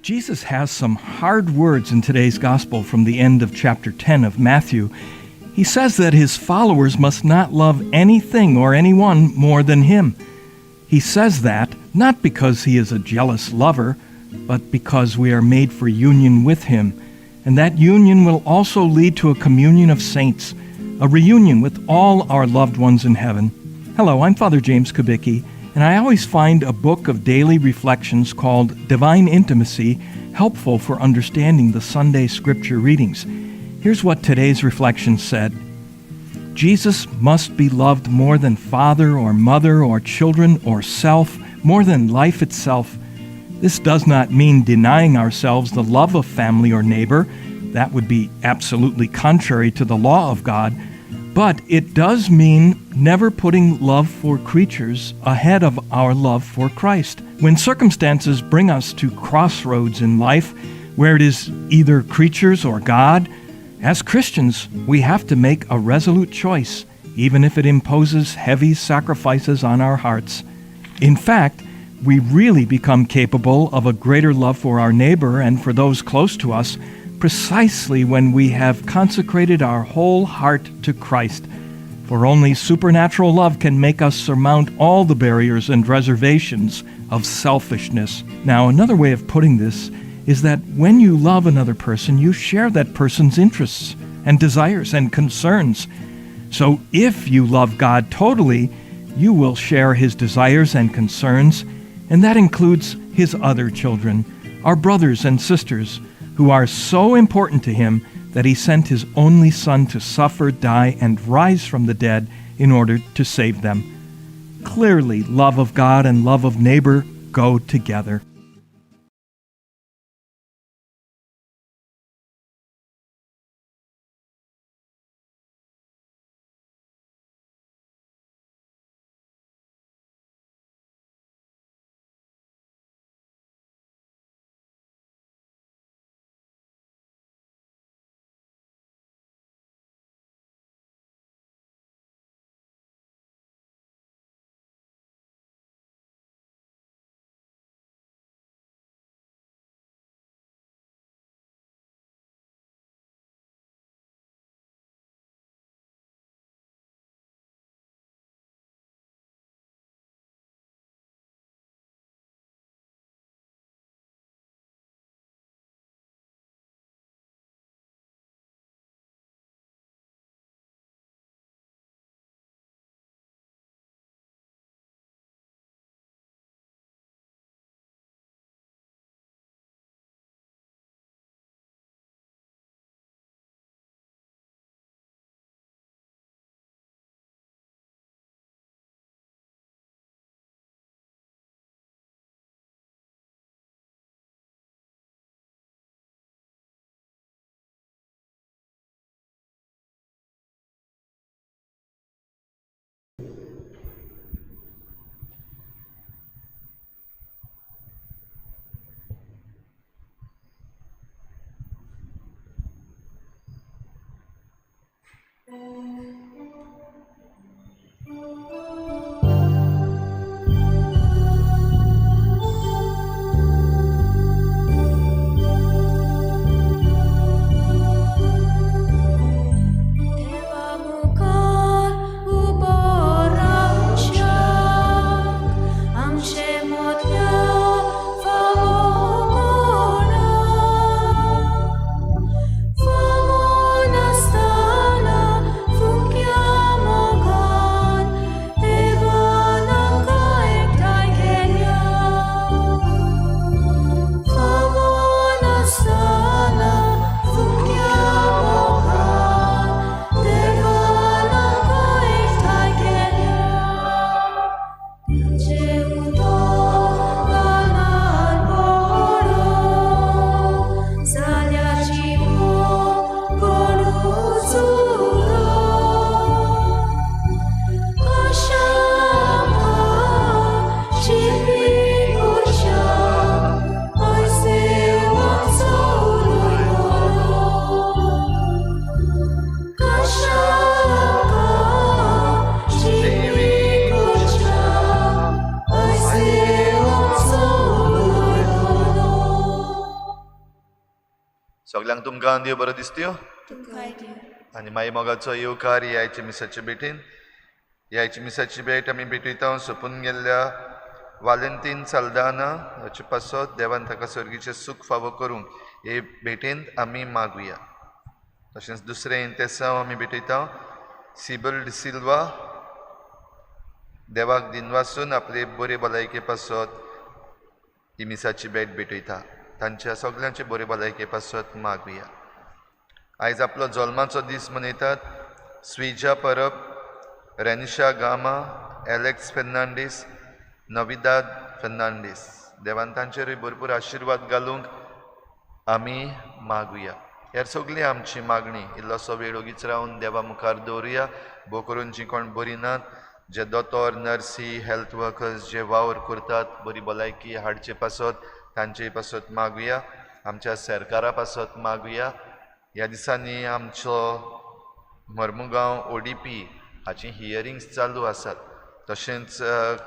Jesus has some hard words in today's gospel from the end of chapter 10 of Matthew. He says that his followers must not love anything or anyone more than him. He says that not because he is a jealous lover, but because we are made for union with him. And that union will also lead to a communion of saints, a reunion with all our loved ones in heaven. Hello, I'm Father James Kubicki, and I always find a book of daily reflections called Divine Intimacy helpful for understanding the Sunday scripture readings. Here's what today's reflection said. Jesus must be loved more than father or mother or children or self, more than life itself. This does not mean denying ourselves the love of family or neighbor. That would be absolutely contrary to the law of God. But it does mean never putting love for creatures ahead of our love for Christ. When circumstances bring us to crossroads in life, where it is either creatures or God, as Christians, we have to make a resolute choice, even if it imposes heavy sacrifices on our hearts. In fact, we really become capable of a greater love for our neighbor and for those close to us precisely when we have consecrated our whole heart to Christ. For only supernatural love can make us surmount all the barriers and reservations of selfishness. Now, another way of putting this is that when you love another person, you share that person's interests and desires and concerns. So if you love God totally, you will share his desires and concerns, and that includes his other children, our brothers and sisters, who are so important to him that he sent his only son to suffer, die, and rise from the dead in order to save them. Clearly, love of God and love of neighbor go together. Famo nastala, fu सगळ्यांक तुमकां देव बरो दिसत्यो आनी माई मोगाचो येवकार. ह्या मिसाचे भेटीन ह्या मिसाची भेट आमी भेटयता सोंपून गेल्ल्या वालेंतीन साल्दाना हाचे पासत देवान ताका सर्गीचें सूख फावो करूंक हे भेटेंत आमी मागुया. तशेंच दुसरें इंतेसांव आमी भेटयता सिबल डिसिल्वा देवाक दिनवासून आपले बरे भलायके पासत ही मिसाची भेट भेटयता. तांच्या सगल्यांचे बरे भलायके पासत मागुया. आयज आपलो जल्माचो दीस मनयतात स्विजा परब, रेनिशा गामा, एलेक्स फेर्नांडीस, नविदाद फेर्नांडीस. देवान तांचेरूय भरपूर आशिर्वाद घालूंक आमी मागुया. ह्या सगळी आमची मागणी इल्लोसो वेळ ओगीच रावन देवा मुखार दवरुया. भोव करून जी कोण बरी नात, जे दोतोर, नर्सी, हेल्थ वर्कर्स जे वावर करतात बरी भलायकी हाडचे पासत तांचे पासत मागुया. आमच्या सरकारा पासत मागुया. ह्या दिसांनी आमचो मर्मुगांव ओडीपी हाची हियरिंग्स चालू आसात. तशेंच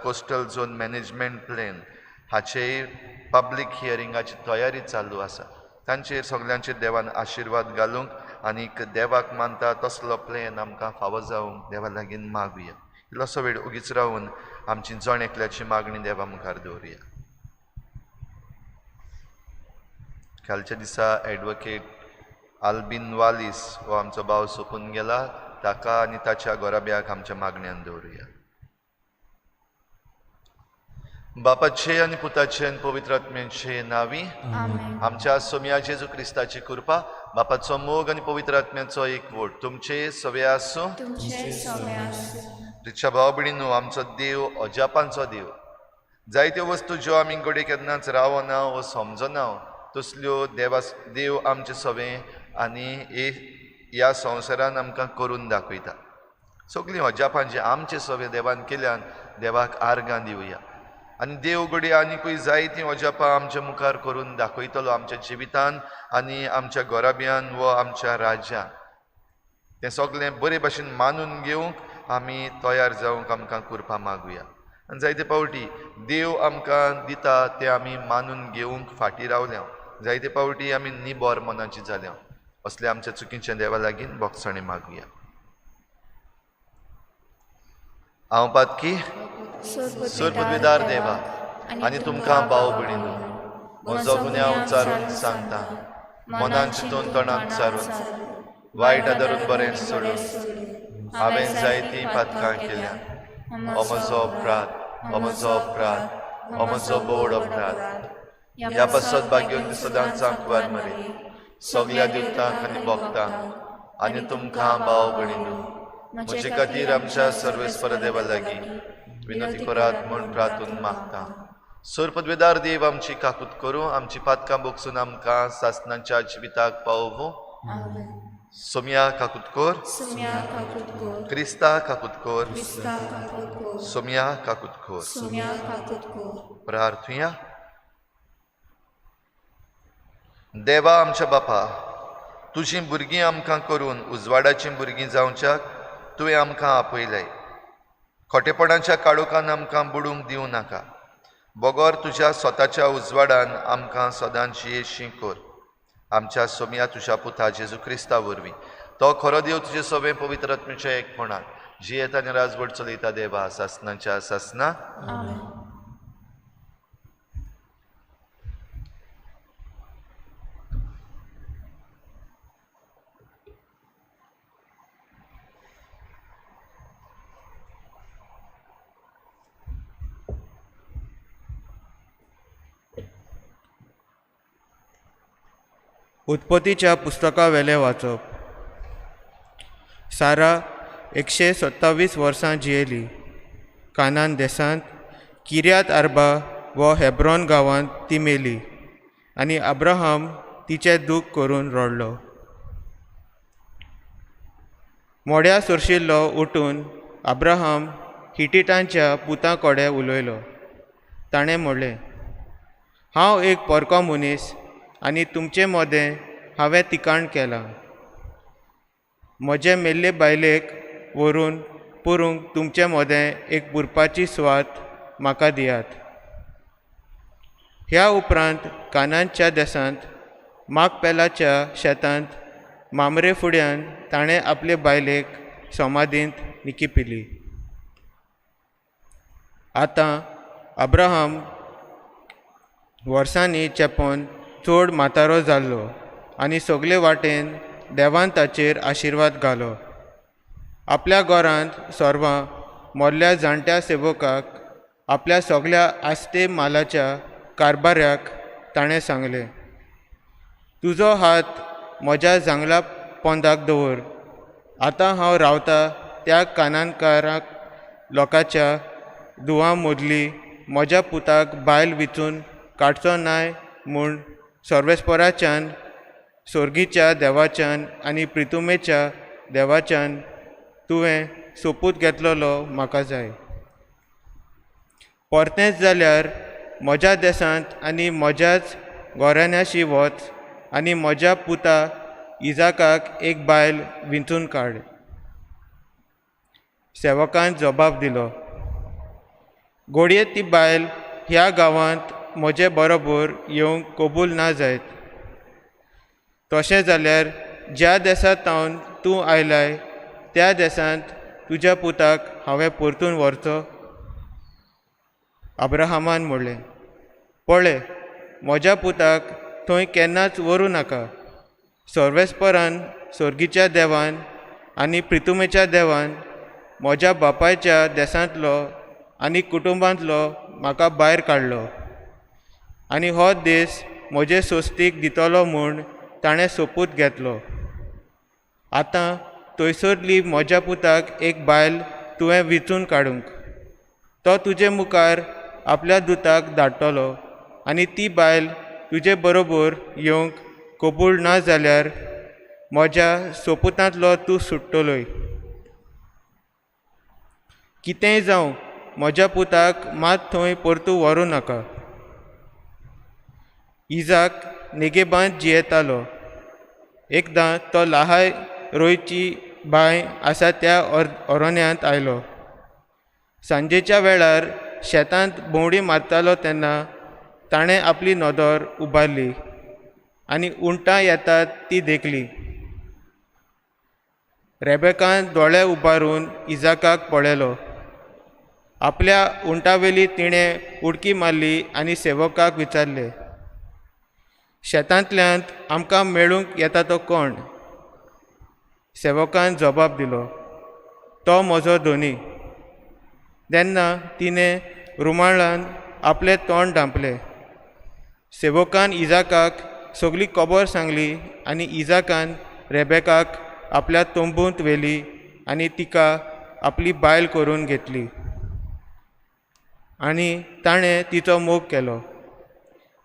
कोस्टल झोन मॅनेजमेंट प्लॅन हाचेय पब्लीक हियरिंगाची तयारी चालू आसा. तांचेर सगल्यांचेर देवान आशिर्वाद घालूंक आनीक देवाक मानता तसलो प्लॅन आमकां फावो जावंक देवा लागीं मागुया. इल्लोसो वेळ ओगीच रावन आमची जण एकल्याची मागणी देवा मुखार दवरुया. कालच्या दिसा एडवोकेट आल्बीन वालीस हो आमचो भाव सोंपून गेला. ताका आनी ताच्या घराब्याक आमच्या मागण्यान दवरुया. बापाचे आनी पुताचे आनी पवित्र आत्म्याचे नांवी आमच्या सोम्या जेजू क्रिस्ताची कृपा, बापाचो मोग आनी पवित्र आत्म्याचो एकवट तुमचे सवे आसूं. रिक्षा भाव भयणींनो, आमचो देव अजापांचो देव. जायत्यो वस्तू ज्यो आमी घडये केन्नाच रावना वो समजना तसल्यो देव आमचे सवे आनी ह्या संवसारान आमकां करून दाखयता. सगळीं अजापां जी आमचे सवे देवान केल्यान देवाक आर्गां दिवया. आनी देव घडये आनीकूय जायतीं अजापां आमच्या मुखार करून दाखयतलो आमच्या जिवितान आनी आमच्या घराब्यान व आमच्या राज्यान. तें सगळें बरे भाशेन मानून घेवंक आमी तयार जावंक आमकां कृपा मागुया. आनी जायते फावटी देव आमकां दिता तें आमी मानून घेवंक फाटीं रावल्या. जायते फावटी आमी निबर मनाची जाल्या. असले आमच्या चुकीच्या देवा लागीं बोगसणें मागुया. हांव पातकी सुरपदवीदार देवा आनी तुमकां भाव भयणींनो म्हजो गुन्यांव चारून सांगता. मनान चिंतून तोंडान चारून वायट आदरून बरें सोडून हांवें जायतीं पातकां केल्या. हो म्हजो अपराध, हो म्हजो अपराध, हो म्हजो बोड अपराध. ह्या पासत भाग्योन सदांच आंकवार मरे सगल्या दिवतांक आनी भोगतांक आनी तुमकां भाव भयणींनो म्हजे खातीर आमच्या सर्वेस्पर देवा लागीं विनंती करात म्हूण प्रार्थून मागता. सोरपदवेदार देव आमची काकूत करूं, आमची पातकां बोगसून आमकां सासनाच्या जिविताक पावोवं. सोम्या काकूत कर, क्रिस्ता काकूत कर, सोम्या काकूत कर. प्रार्थुया. देवा आमच्या बापा, तुजीं भुरगीं आमकां करून उजवाडाचीं भुरगीं जावच्याक तुवें आमकां आपयलें. खोटेपणाच्या काळोखान आमकां बुडूंक दिवं नाका, बगर तुज्या स्वताच्या उजवाडान आमकां सदांच येशी कर. आमच्या सोम्या तुज्या पुता जेजू क्रिस्ता वरवीं, तो खरो देव तुजे सगळें पवित्र आत्म्याच्या एकपणान जियेता आनी राजवट चलयता देवा सासनाच्या सासना. उत्पत्तीच्या पुस्तकावेलें वाचप. सारा 127 वर्सां जियेली. कानान देशांत किर्यात आर्बा व हेब्रॉन गांवांत ती मेली आनी अब्राहम तिचें दूख करून रडलो. मोड्या सोरशिल्लो उठून अब्राहम हिटिटांच्या पुतां कडेन उलयलो. ताणें म्हणलें, हांव एक परको मनीस आनी तुमचे मदें हांवें तिकाण केलां. म्हजे मेल्ले बायलेक व्हरून पुरूंक तुमचे मदें एक पुरपाची सुवात म्हाका दियात. ह्या उपरांत कानानच्या देशांत माकपेलाच्या शेतांत मामरे फुड्यान ताणें आपले बायलेक समाधींत निकिपिली. आतां अब्राहम वर्सांनी चेपोन चड म्हातारो जाल्लो आनी सगले वाटेन देवान ताचेर आशिर्वाद घालो. आपल्या घरांत सर्वां मोल्ल्या जाणट्या सेवकाक आपल्या सगल्या आस्ते मालाच्या कारभाऱ्याक ताणें सांगलें, तुजो हात म्हज्या जांगला पोंदाक दवर. आतां हांव रावता त्या कानानकाराक लोकांच्या दुवां मदली म्हज्या पुताक बायल विचून काडचो नाय म्हूण सर्वेस्पराच्यान, सोर्गीच्या देवाच्यान आनी प्रितुमेच्या देवाच्यान तुवें सोपूत घेतलेलो म्हाका जाय. परतेंच जाल्यार म्हज्या देसांत आनी म्हज्याच घराण्याशी वच आनी म्हज्या पुता इजाकाक एक बायल विंचून काड. सेवकान जबाब दिलो, घडये ती बायल ह्या गांवांत म्हजे बरोबर येवंक कबूल ना जायत. तशें जाल्यार ज्या देसांत तूं आयलाय त्या देसांत तुज्या पुताक हांवें परतून व्हरचो. अब्राहमान म्हणलें, पळय, म्हज्या पुताक थंय केन्नाच व्हरूं नाका. सर्वेस्परान, सोर्गीच्या देवान आनी प्रितुमेच्या देवान म्हज्या बापायच्या देसांतलो आनी कुटुंबांतलो म्हाका भायर काडलो आनी हो देस म्हजे सोस्तीक दितलो म्हूण ताणें सोपूत घेतलो. आतां थंयसरली म्हज्या पुताक एक बायल तुवें विंचून काडूंक. तो तुजे मुखार आपल्या दुताक धाडटलो आनी ती बायल तुजे बरोबर येवंक कबूल ना जाल्यार म्हज्या सोपुतांतलो तूं सुट्टलोय. कितेंय जावं, म्हज्या पुताक मात थंय परतू व्हरूं नाका. इजाक नेगेबांत जियेतालो. एकदां तो लहाय रोयची बांय आसा त्या अरण्यांत आयलो. सांजेच्या वेळार शेतांत भोंवडी मारतालो तेन्ना ताणें आपली नदर उबारली आनी उंटां येतात ती देखली. रेबेकान दोळे उबारून इजाकाक पळयलो. आपल्या उंटावेली तिणें उडकी मारली आनी सेवकाक विचारलें, शेतांतल्यान आमकां मेळूंक येता तो कोण? सेवकान जबाब दिलो, तो म्हजो धनी. तेन्ना तिणें रुमाळान आपलें तोंड धांपलें. सेवकान इजाकाक सगली खबर सांगली आनी इजाकान रेबेकाक आपल्या तंबूंत व्हेली आनी तिका आपली बायल करून घेतली आनी ताणें तिचो मोग केलो.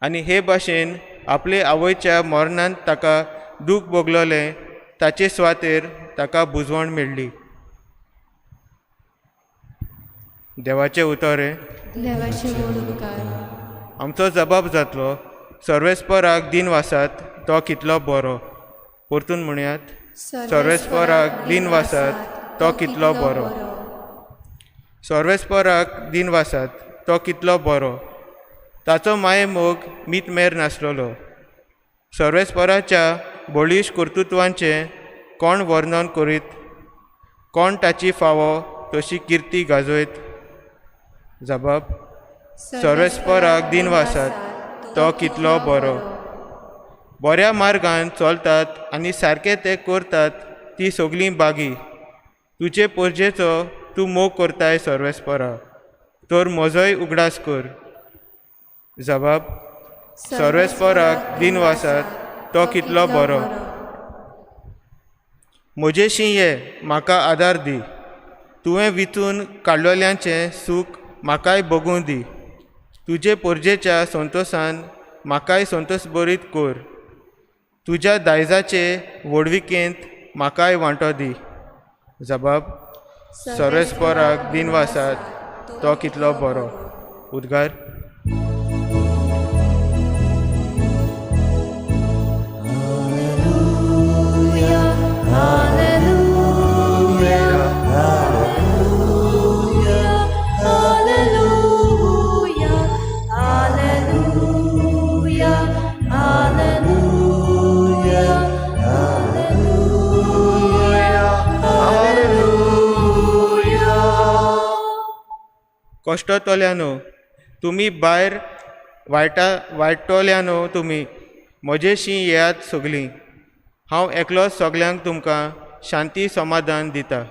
आनी हे भाशेन आपले आवयच्या मरणान ताका दूख भोगलोलें ताचे सुवातेर ताका बुजवण मेळ्ळी. देवाचें उतर हें. देवाचे व्हड उपकार. आमचो जबाब जातलो, सर्वेस्पराक दिन वासात तो कितलो बरो. परतून म्हणयात, सर्वेस्पराक दिन वासात तो कितलो बरो. सर्वेस्पराक दिन वासात तो कितलो बरो. ताचो मायेमोग मीतमेर नासलेलो. सर्वेस्पराच्या बळीश कर्तृत्वांचें कोण वर्णन करीत? कोण ताची फावो तशी किर्ती गाजयत? जबाब, सर्वेस्पराक दिन वासात तो कितलो बरो. बऱ्या मार्गान चलतात आनी सारकें तें करतात ती सगळीं बागी. तुजे परजेचो तूं मोग करताय सर्वेस्परा, तर म्हजोय उगडास कर. जबाब, सर्वेस्पराक दिन वासात तो कितलो बरो. म्हजेशी ये, म्हाका आदार दी. तुवें विंचून काडलेल्यांचें सूख म्हाकाय भोगूं दी. तुजे परजेच्या संतोसान म्हाकाय संतोस बरीत कर. तुज्या दायजाचे व्हडविकेंत म्हाकाय वांटो दी. जबाब, सर्वेस्पराक दिन वासात तो कितलो बरो. उद्गार. Hallelujah, hallelujah, hallelujah, hallelujah. कश्टतल्यानो तुमी भायर वायटोल्यानो तुमी म्हजेशी येयात सगळीं, हांव एकलोच सगल्यांक तुमकां शांती समाधान दिता.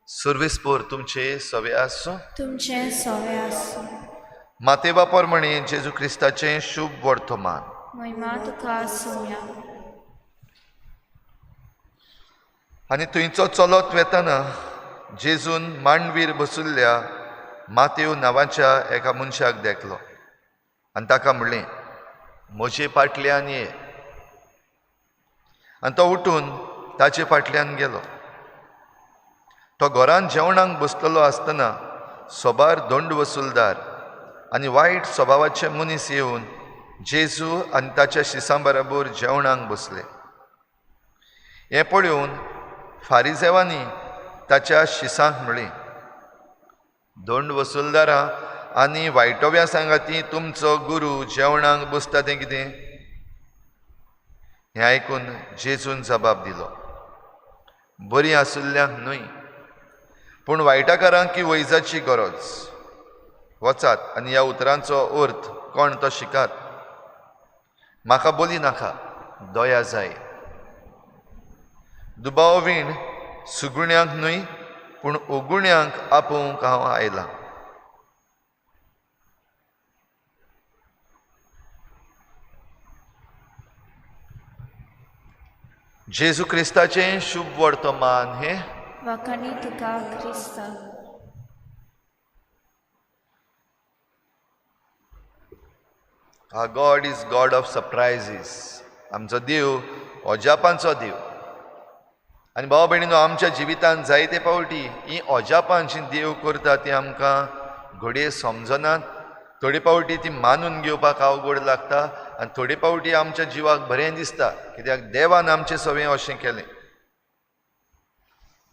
सुर्वेस्पोर तुमचे सवे आसूं, तुमचे सवे आसूं. मातेवा प्रमाणे जेजू क्रिस्ताचें शुभ वर्तमान. महिमा तुका आसुया. आनी थंयचो चलत वेतना जेजून मांडवीर बसुल्ल्या मातेव नांवाच्या एका मनशाक देखलो आनी ताका म्हणलें, म्हजे फाटल्यान ये. आनी तो उठून ताचे फाटल्यान गेलो. तो घरान जेवणाक बसतलो आसतना सोबार दोंड वसुलदार आनी वायट स्वभावाचे मनीस येवन जेजू आनी ताच्या शिसां बरोबर जेवणाक बसले. हें पळोवन फारिजेवांनी ताच्या शिसांक म्हणलें, दोंड वसुलदारां आनी वायटोव्या सांगाती तुमचो गुरू जेवणाक बसता तें कितें? हें आयकून जेजून जबाब दिलो, बरीं आसुल्ल्यांक न्हय पूण वायटाकारांक ही वैजाची गरज. वचात आनी ह्या उतरांचो अर्थ कोण तो शिकात. म्हाका बोली नाका, दया जाय. दुबाव वीण सुगुण्यांक न्हय पूण ओगुण्यांक आपोवंक हांव आयलां. जेजू क्रिस्ताचें शुभ वर्तमान हें. वाखाणी तुका क्रिस्ता. Our God is God of surprises. आमचो देव अजापांचो देव. आनी भाव भयणीनो, आमच्या जिवितांत जायते फावटी ही अजापां जी देव करता ती आमकां घडये समजनात. थोडे फावटी ती मानून घेवपाक अवघड लागता आनी थोडे फावटी आमच्या जिवाक बरें दिसता, कित्याक देवान आमचें सगळें अशें केलें.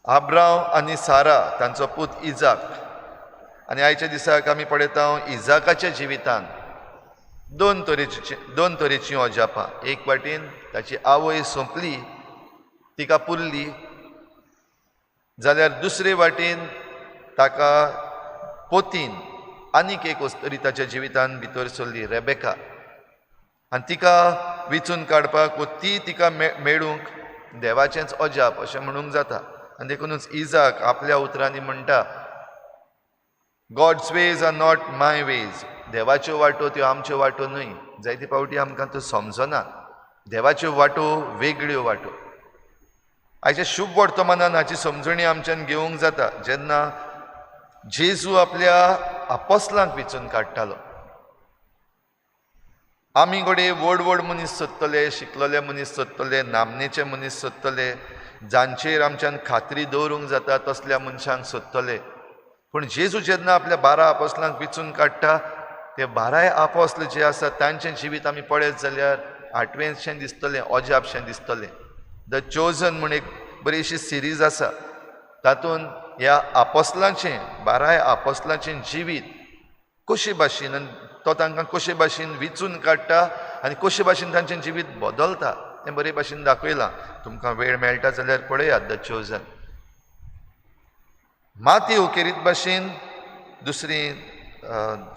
आब्रांव आनी सारा तांचो पूत इजाक, आनी आयच्या दिसाक आमी पळयता इजाकाच्या जिवितांत दोन तरेचीं अजापां. एक वाटेन ताची आवय सोंपली, तिका पुरली, जाल्यार दुसरे वाटेन ताका पोतीन आनीक एक वस्तरी ताच्या जिवितांत भितर सरली, रेबेका. आनी तिका विचून काडपाक वो ती तिका मेळूंक देवाचेंच अजाप अशें म्हणूंक जाता. आनी देखूनच इजाक आपल्या उतरांनी म्हणटा, God's ways are not my ways. देवाच्यो वाटो त्यो आमच्यो वाटो न्हय. जायते फावटी आमकां त्यो समजना. देवाच्यो वाटो वेगळ्यो वाटो. आयच्या शुभ वर्तमानान हाची समजणी आमच्यान घेवंक जाता जेन्ना जेजू आपल्या आपोसलांक विचून काडटालो. आमी घडये व्हड व्हड मनीस सोदतले, शिकलेले मनीस सोदतले, नामनेचे मनीस सोदतले, जांचेर आमच्यान खात्री दवरूंक जाता तसल्या मनशांक सोदतले. पूण जेजू जेन्ना आपल्या 12 आपोसलांक विचून काडटा, ते 12 आपोसल जे आसा तांचें जिवीत आमी पळयत जाल्यार आठवेंशें दिसतलें, अजापशें दिसतलें. The chosen म्हूण एक बरीशी सिरीज आसा, तातूंत ह्या आपोसलांचें 12 आपोसलांचें जिवीत कशे भाशेन तो तांकां कशे भाशेन विचून काडटा आनी कशे भाशेन तांचें जिवीत बदलता तें बरे भाशेन दाखयलां. तुमकां वेळ मेळटा जाल्यार पळयात the chosen. माती उकेरीत भाशेन दुसरी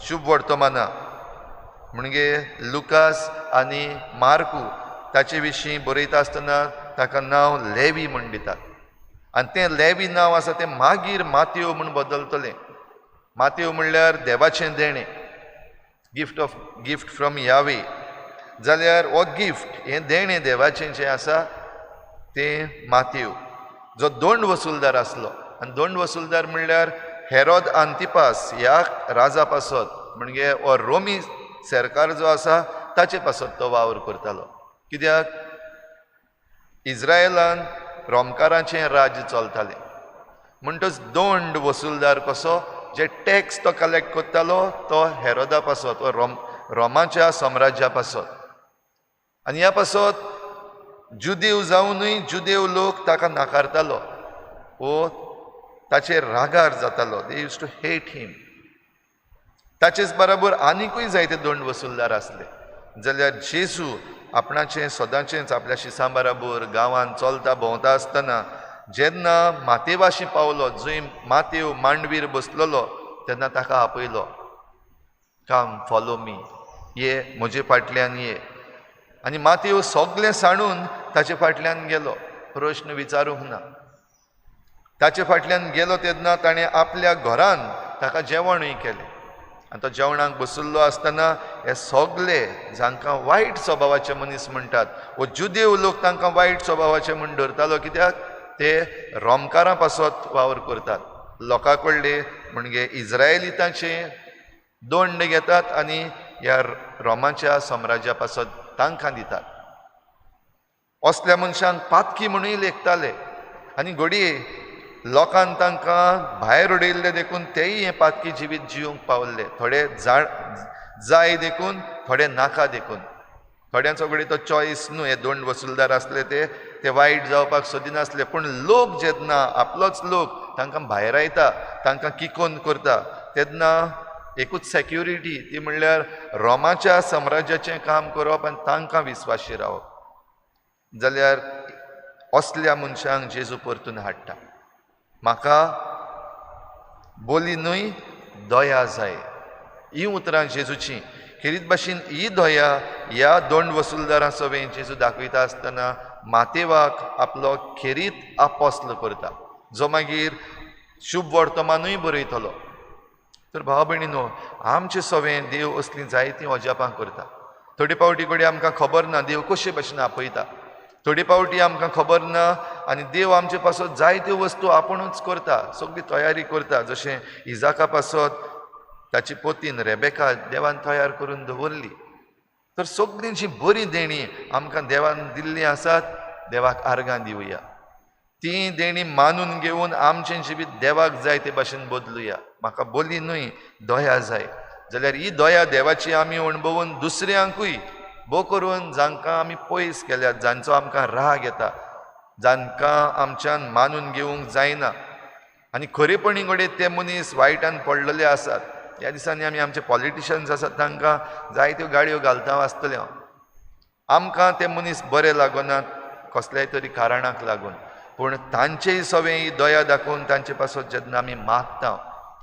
शुभ वर्तमानां म्हणजे लुकास आनी मार्कू ताचे विशीं बरयता आसतना ताका नांव लेवी म्हूण दितात आनी तें लेवी नांव आसा तें मागीर मातयो म्हूण बदलतलें. मातयो म्हणल्यार देवाचें देणें, गिफ्ट फ्रॉम यावे. जाल्यार हो गिफ्ट हें देणें देवाचें जें आसा तें मातयो जो दोंड वसुलदार आसलो. आनी दोंड वसुलदार म्हणल्यार हेरोद आंतिपास ह्या राजा पासत म्हणजे हो रोमी सरकार जो आसा ताचे पासत तो वावर करतालो. कित्याक इज्रायलान रोमकारांचें राज्य चलतालें म्हणटच दोंड वसुलदार कसो जे टॅक्स तो कलेक्ट करतालो तो हेरोदा पासत वा रोमाच्या साम्राज्या पासत. आनी ह्या पासत जुदेव जावनूय जुदेव लोक ताका नाकारतालो वो ताचेर रागार जातालो. They used to hate him. ताचेच बराबर आनिकूय जायते दंड वसुलदार आसले. जाल्यार जेजू आपणाचें सदांचेंच आपल्या शिसां बराबर गांवांत चलता भोंवता आसतना जेन्ना मातेवाशी पावलो, जंय मातेव मांडवीर बसलेलो, तेन्ना ताका आपयलो, काम फॉलो मी, ये म्हजे फाटल्यान ये. आनी मातेव सगळें सांडून ताचे फाटल्यान गेलो, प्रश्न विचारूंक ना. ताचे फाटल्यान गेलो तेन्ना ताणें आपल्या घरान ताका जेवणूय केलें. आनी तो जेवणाक बशिल्लो आसतना हे सगळे जांकां वायट स्वभावाचे मनीस म्हणटात वो जुदेव लोक तांकां वायट स्वभावाचे म्हूण धरतालो, कित्याक ते रोमकारां पासत वावर करतात, लोकां कडले म्हणजे इज्रायलितांचे दंड घेतात आनी ह्या रोमाच्या साम्राज्या पासत तांकां दितात. असल्या मनशांक पातकी म्हणूय लेखताले आनी घडये लोकान तांकां भायर उडयल्ले देखून तेय हें पातकी जिवीत जिवंक पावल्ले. थोडे जाय देखून, थोडे नाका देखून. थोड्यांचो घडये तो चॉयस न्हू, हे दंड वसुलदार आसले ते वायट जावपाक सोदिनासले, पूण लोक जेन्ना आपलोच लोक तांकां भायरायता, तांकां किकोन करता, तेन्ना एकूच सेक्युरिटी ती म्हणल्यार रोमाच्या साम्राज्याचें काम करप आनी तांकां विस्वाशी रावप. जाल्यार असल्या मनशांक जेजू परतून हाडटा. म्हाका बोली न्हय दया जाय, ही उतरां जेजूची. खेरीत भाशेन ही दया ह्या दंड वसुलदारां सवें जेजू दाखयता आसतना मातेवाक आपलो खेरीत आपोस्ल करता, जो मागीर शुभ वर्तमानूय बरयतलो. तर भाव भयणीनो, आमचे सवें देव असलीं जायतीं अजापां करता. थोडे फावटी कडेन आमकां खबर ना देव कशे भाशेन आपयता, थोडे फावटी आमकां खबर ना आनी देव आमचे पासत जायत्यो वस्तू आपुणूच करता, सगळी तयारी करता. जशें इजाका पासत ताची पोतीन रेबेका देवान तयार करून दवरली. तर सगळीं जी बरीं देणीं आमकां देवान दिल्लीं आसात, देवाक आर्गां दिवया. ती देणीं मानून घेवन आमचें जिवीत देवाक जाय ते भाशेन बदलुया. म्हाका बोली न्हय दया जाय, जाल्यार ही दया देवाची आमी अणभवून दुसऱ्यांकूय बो करून जांकां आमी पयस केल्यात, जांचो आमकां राग येता, जांकां आमच्यान मानून घेवंक जायना आनी खरेपणी घडये ते मनीस वायटान पडलेले आसात. ह्या दिसांनी आमी आमचे पॉलिटिशन्स आसात तांकां जायत्यो गाळयो घालता आसतल्यो. आमकां ते मनीस बरे लागनात कसल्याय तरी कारणाक लागून, पूण तांचेय सवें ही दया दाखोवन तांचे पासत जेन्ना आमी मागता,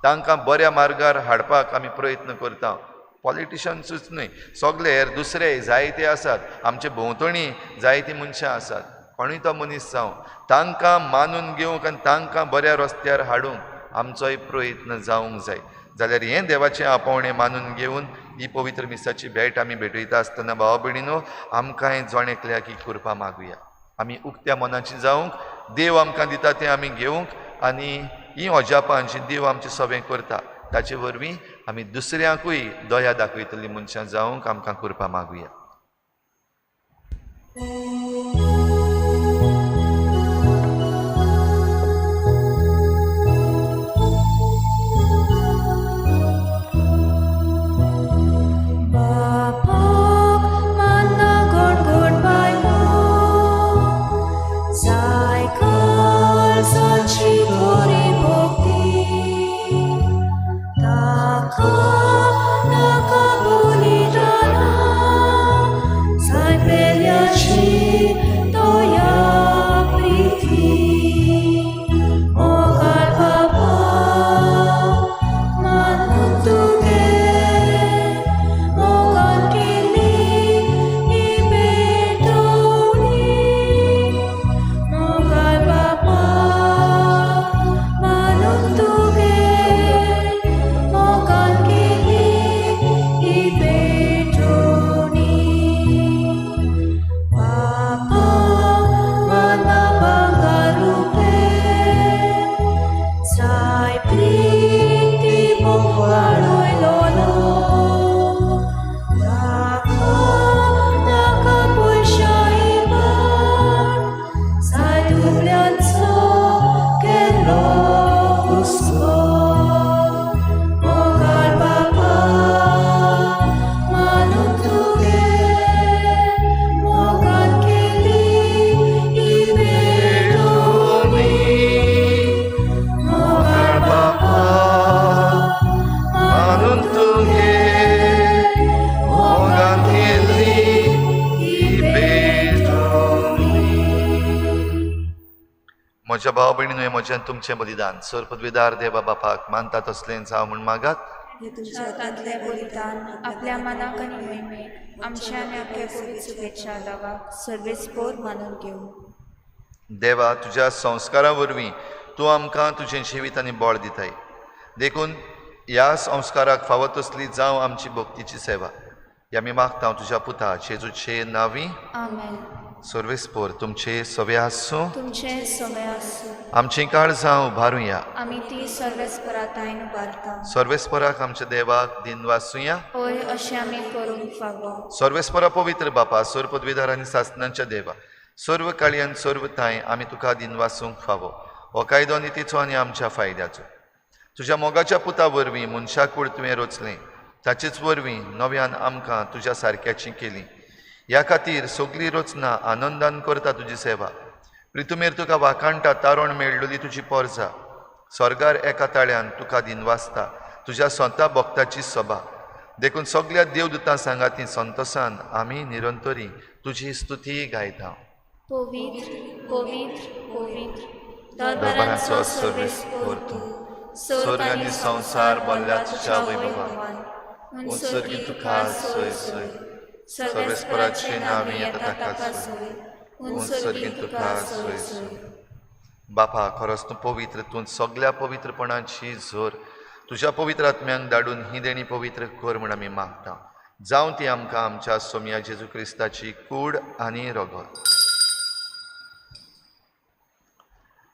तांकां बऱ्या मार्गार हाडपाक आमी प्रयत्न करता. पॉलिटिशन्सूच न्हय, सगळे हेर दुसरे जायते आसात, आमचे भोंवतणी जायतीं मनशां आसात, कोणूय तो मनीस जावं, तांकां मानून घेवंक आनी तांकां बऱ्या रस्त्यार हाडूंक आमचोय प्रयत्न जावंक जाय. जाल्यार हें देवाचें आपोवणें मानून घेवन ही पवित्र मिसाची भेट आमी भेटयता आसतना भावा भयणीनो, आमकांय जण एकल्याक ही कृपा मागुया. आमी उक्त्या मनाची जावंक, देव आमकां दिता तें आमी घेवंक आनी ही अजापां जी देव आमचें सवें करता ताचे वरवीं आमी दुसऱ्यांकूय दया दाखयतली मनशां जावंक आमकां कृपा मागुया. She म्हज्या भाव भयणीन म्हज्यान तुमचें बलिदान सर पदवीदार देवा बापाक मानता तसलें जावं म्हूण मागात. तुमच्या हातांतलें बलिदान आपल्या मनाक आनी मोहिमेक आमच्या आनी आपल्या पवित्र शुभेच्छा दावाक सर्वेस्पोर मानून घेवं. देवा, तुज्या संस्कारा वरवीं तूं आमकां तुजें जिवीत आनी बळ दिताय, देखून ह्या संस्काराक फावो तसली जावं आमची भक्तीची सेवा. ह्या आमी मागता तुज्या पुता जेजूचे नांवी. आमेन. सर्वेस्पोर तुमचे सवे आसूं. तुमचे सवे आसूं. आमचीं काळजां उबारुया. आमी ती सर्वेस्परा ताईन उबारता. सर्वेस्पराक आमच्या देवाक दिनवासुया. हय, अशें आमी करूंक फावो. सर्वेस्परा पवित्र बापा, सर्व पदवीदार आनी सासनांच्या देवा, सर्व काळयान सर्व थांय आमी तुका दिनवासूंक फावो. हो कायदो नितीचो आनी आमच्या फायद्याचो. तुज्या मोगाच्या पुता वरवीं मनशाकूड तुवें रचलें, ताचेच वरवीं नव्यान आमकां तुज्या सारक्याची केली. ह्या खातीर सगली रचना आनंदान करता तुजी सेवा. प्रितुमेर तुका वाखाणटा तारण मेळ्ळली तुजी पोरजा. स्वर्गार एका ताळ्यान तुका दिनवासता तुज्या स्वता भक्ताची सभा. देखून सगल्या देवदूतां सांगाती संतोसान आमी निरंतरी तुजी स्तुती गायता. पवित्र पवित्र पवित्र दरबारांचो सर्वेस्पोर तूं, स्वर्ग आनी संवसार भरल्या तुज्या वैभवान. उत्सर्गी तुका सोय सोय, सर्वेस्पराचे नांव येता ताका सोय, उत्सर्गी तुका सोय सोय. बापा, खरोच तूं पवित्र, तूं सगल्या पवित्रपणाची जोर. तुज्या पवित्र आत्म्यांक धाडून ही देणी पवित्र कर म्हूण आमी मागता. जावं ती आमकां आमच्या सोमया जेजू क्रिस्ताची कूड आनी रगत.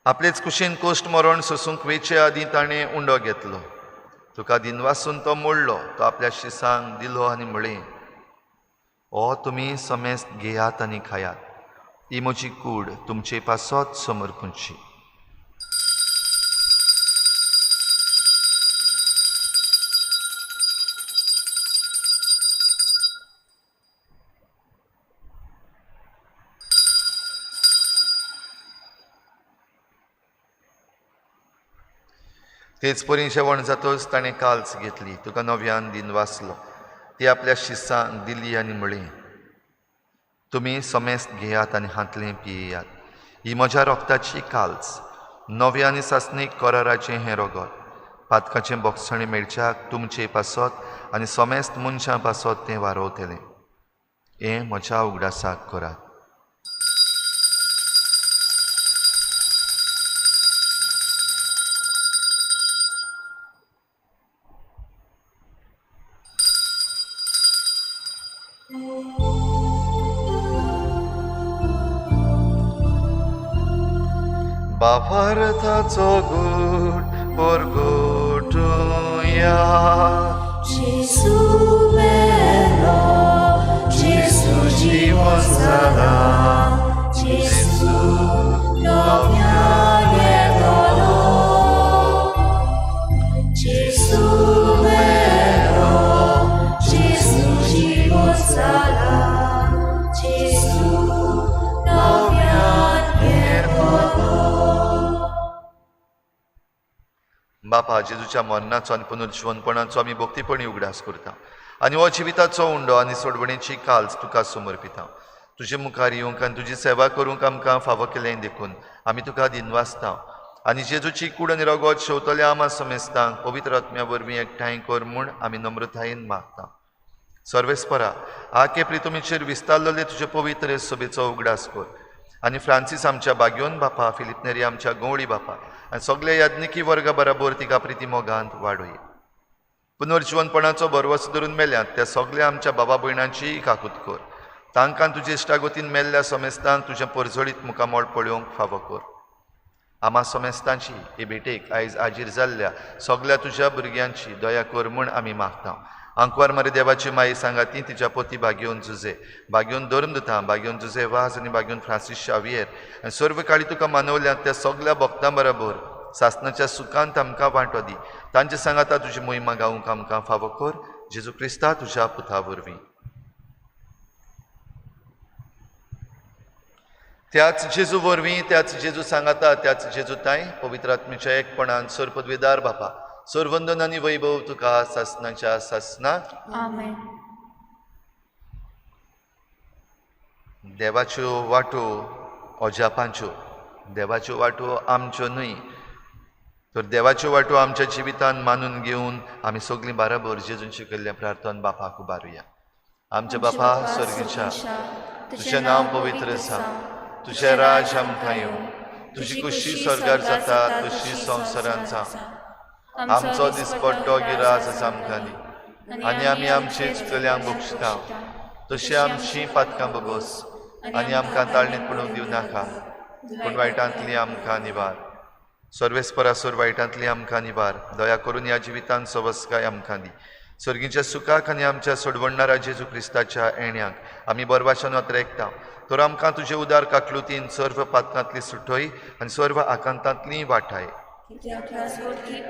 आपलेच कुशीन कोश्ट मरण सोसूंक वेचे आदीं ताणें उंडो घेतलो. तुका दिनवासून तो मोडलो, तो आपल्या शिसांक दिलो आनी म्हळें, हो तुमी समेस्त घेयात आनी खायात, ही म्हजी कूड तुमचे पासत समर्पूंची. तेच परी जेवण जातच ताणें काल्स घेतली, तुका नव्यान दिनवासलो, ती आपल्या शिसांक दिली आनी म्हळें, तुमी समेस्त घेयात आनी हांतलें पियेयात, ही म्हज्या रोगताची काल्स, नव्या आनी सासणीक कराराचें हें रगत, पातकाचें बोगसणें मेळच्याक तुमचे पासत आनी समेस्त मनशां पासत तें वारोवतलें. हें म्हज्या उगडासाक करात. बाबार्थाचो गूट परगटुया. जेजू मेलो, जेजू जिवन जाला, जेजू नव्यान येतलो. जेजू मेलो, जेजू जिवन जाला, जेजू नव्यान येतलो. बापा, जेजूच्या मरणाचो आनी पुनर्जिवनपणाचो आमी भक्तीपणी उगडास करता आनी हो जिविताचो उंडो आनी सोडवणेची काल्स तुका समर्पिता. तुजे मुखार येवंक आनी तुजी सेवा करूंक आमकां फावो केलें देखून आमी तुका दिनवासता. आनी जेजूची कूड आनी रगत शेवतल्या आमा समेस्तांक पवित्र आत्म्या वरवीं एकठांय कर म्हूण आमी नम्रतायेन मागता. सर्वेस्परा, आके प्रितुमीचेर विस्तारलेले तुजे पवित्र सभेचो उगडास कर आनी फ्रांसीस आमच्या बाग्योन बापा, फिलीप नेरी आमच्या गवळी बापा आनी सगल्या याज्ञिकी वर्गा बराबर तिका प्रिती मोगांत वाडोय. पुनर्जिवनपणाचो भरवंसो धरून मेल्यात त्या सगल्या आमच्या बाबा भयणांचीय काकूत कर. तांकां तुजे इश्टागतीन मेल्ल्या समेस्तांक तुजें परजळीत मुखामळ पळोवंक फावो कर. आमा समेस्तांची हे भेटेक आयज आजीर जाल्ल्या सगल्या तुज्या भुरग्यांची दया कर म्हूण आमी मागता. आंकवार मारी देवाची माई सांगाती तिच्या पोती बागेवन जुजे, बागेवन धर्मदुतां, बागेवन जुजे वाज आनी बागेवन फ्रांसीस शावियर आनी सर्व काळी तुका मानवल्यात त्या सगल्या भक्तां बराबर सासनाच्या सुखांत आमकां वांटो दी. तांचे सांगाता तुजी मोहिमा गावंक आमकां फावो कर. जेजू क्रिस्ता तुज्या पुता वरवीं. त्याच जेजू वरवीं, त्याच जेजू सांगाता, त्याच जेजू ताय पवित्र आत्म्याच्या एकपणान सर्वपदवीदार बापा, सर्वंदन आनी वैभव तुका सासनाच्या सासना. आमेन. देवाच्यो वाटो अजापांच्यो. देवाच्यो वाटो आमच्यो न्हय, तर देवाच्यो वाटो आमच्या जिवितान मानून घेवन आमी सगळीं बाराबर जेजून शिकयल्लें प्रार्थन बापाक उबारुया. आमच्या बापा स्वर्गीच्या, तुजें नांव पवित्र आसा, तुजें राज आमकां येवं, तुजी कुशी स्वर्गार जाता तशी संवसारांत जावं. आमचो दिसपट्टो गिरास आमकां दी आनी आमी आमचे चुकल्यांक बक्षिता तशी आमची पातकां बगोस आनी आमकां ताळणीत पडूंक दिवं नाका, पूण वायटांतली आमकां निवार. सर्वेस्परासोर वायटांतली आमकां निवार. दया करून ह्या जिवितान सवस्काय आमकां दी. सर्गीच्या सुखाक आनी आमच्या सोडवणणारा जेजू क्रिस्ताच्या येण्याक आमी बरवाशान अत्रेकता. तर आमकां तुजे उदार काकलुतीन सर्व पातकांतली सुटय आनी सर्व आकांतांतली वाठाय.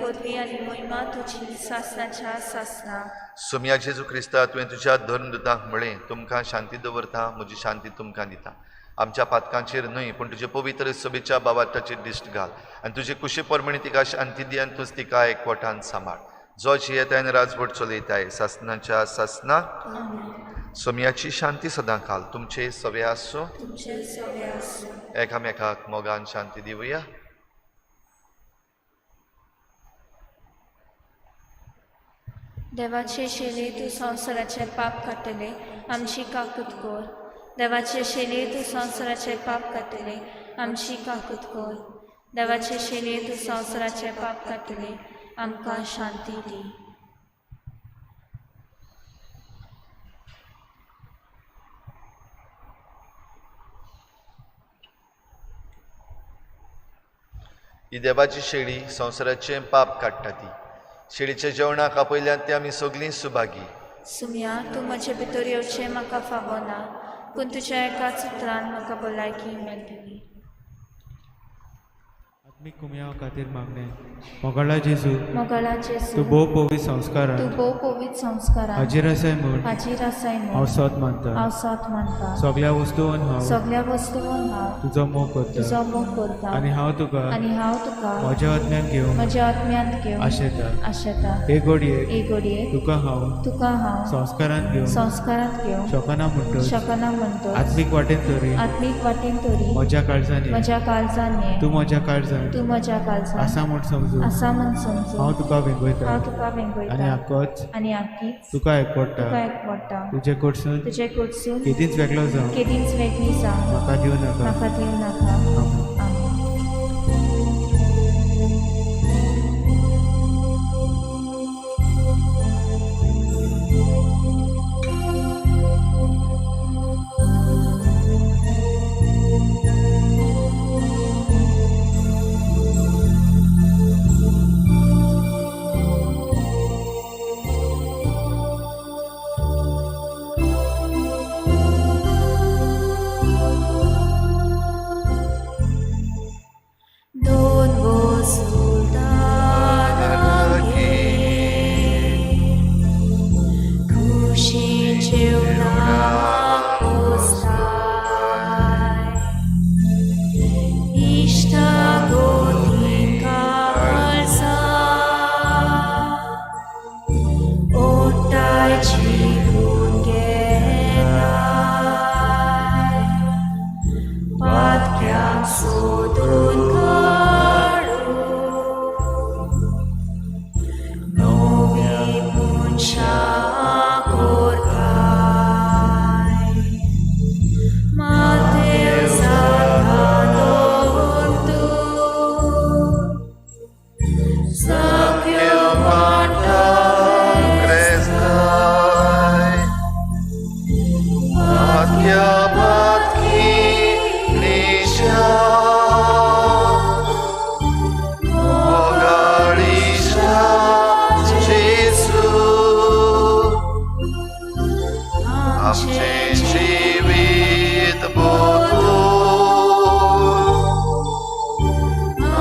पदवी आनी महिमा तुजी सासनाच्या सासना. सोमया जेजू क्रिस्ता, तुवें तुज्या धर्मदुतांक म्हळें, तुमकां शांती दवरता, म्हजी शांती तुमकां दिता. आमच्या पातकांचेर न्हय, पूण तुजे पवित्र सभेच्या बाबाताचेर दिश्ट घाल आनी तुजे कुशी प्रमाणे तिका शांती दी आनी तूंच तिका एकवटान सांबाळ. जो जियेताय आनी राजवट चलयताय सासनाच्या सासना. सोमयाची शांती सदां काल तुमचे सवे आसूं. एकामेकाक मोगान शांती दिवया. देवाचे शेली तूं संवसाराचें पाप काडटले, आमची काकूत कर. देवाचे शेली तूं संवसाराचें पाप काडटले, आमची काकूत कर. देवाचे शेली तूं संवसाराचें पाप काडटले, आमकां शांती दी. ही देवाची शेळी संवसाराचें पाप काडटा. ती शेळीच्या जेवणाक आपयल्यात ती आमी सगळीं सुभागी. सुमया, तूं म्हजे भितर येवचें म्हाका फावना, पूण तुज्या एकाच उतरान म्हाका भलायकी मेळटली. आत्मीक कुमया खातीर मागणें. मोगाळा जेजू, मोगाळा जेजू, तूं भोव पवित्र संस्कारान, तूं भोव पवित्र संस्कारान हाजीर आसाय म्हूण, हाजीर आसाय म्हूण हांव सत मानता. हांव सत मानता. सगळ्या वस्तून हांव, सगळ्या वस्तून हांव तुजो मोग करता, तुजो मोग करता आनी हांव तुका, आनी हांव तुका म्हज्या आत्म्यान घेवन, म्हज्या आत्म्यांत घेवन आशेता. आशेता. हे घडयेक, हे घडयेक तुका हांव, तुका हांव संस्कारांत घेवन, संस्कारांत घेवन शकना म्हणटच, शकना म्हणटच, आत्मीक वाटेन तरी, आत्मीक वाटेन तरी म्हज्या काळजान, म्हज्या काळजान ये, तूं म्हज्या काळजान, तूं म्हज्या काळजान आसा म्हूण समजून, आसा म्हूण समजून हांव तुका वेंगयता, हांव तुका वेंगयता आनी आकोच, आनी आकीच तुका एकवटा, तुका एकवटा. तुजे कडसून, तुजे कडसून केदींच वेगळो जावं, केदींच वेगळी जावं म्हाका दिवं नाका, म्हाका दिवं नाका. आमेन. आमेन.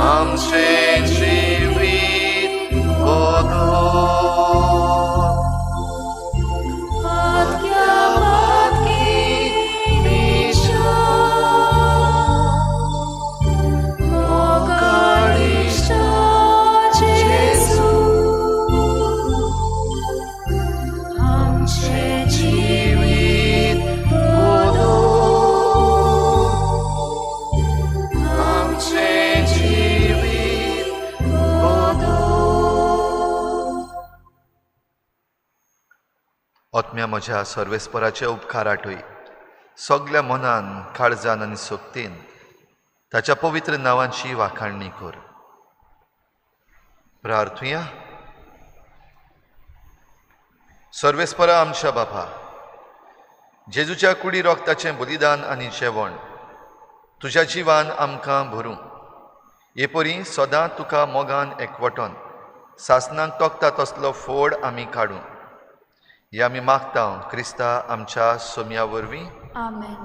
आमचें जिवीत आत्म्या म्हज्या सर्वेस्पराचे उपकार आठय. सगल्या मनान, काळजान आनी सक्तीन ताच्या पवित्र नांवांची वाखाणणी कर. प्रार्थुया. सर्वेस्परा आमच्या बापा, जेजूच्या कुडी रोगताचें बलिदान आनी जेवण तुज्या जिवान आमकां भरूं. हे परी सदां तुका मोगान एकवटोन सासनाक तोखता तसलो फोड आमी काडूं. हे आमी मागता क्रिस्ता आमच्या सोम्या वरवीं. आमेन.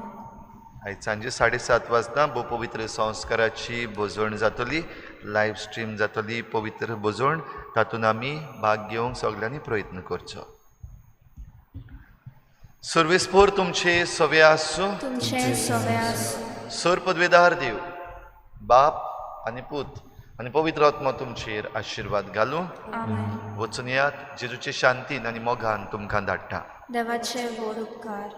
आयज सांजे 7:30 वाजता भोव पवित्र संस्काराची भोजवण जातली, लायव्ह स्ट्रीम जातली पवित्र भोजवण. तातूंत आमी भाग घेवंक सगल्यांनी प्रयत्न करचो. सर्वेस्पोर तुमचे सवे आसूं. तुमचे सवे आसूं. सर पदवेदार देव बाप आनी पूत आनी पवित्र आत्मा तुमचेर आशिर्वाद घालूं. आमेन. वचून येयात, जेजूचे शांतीन आनी मोगान तुमकां धाडटा. देवाचे व्हड उपकार.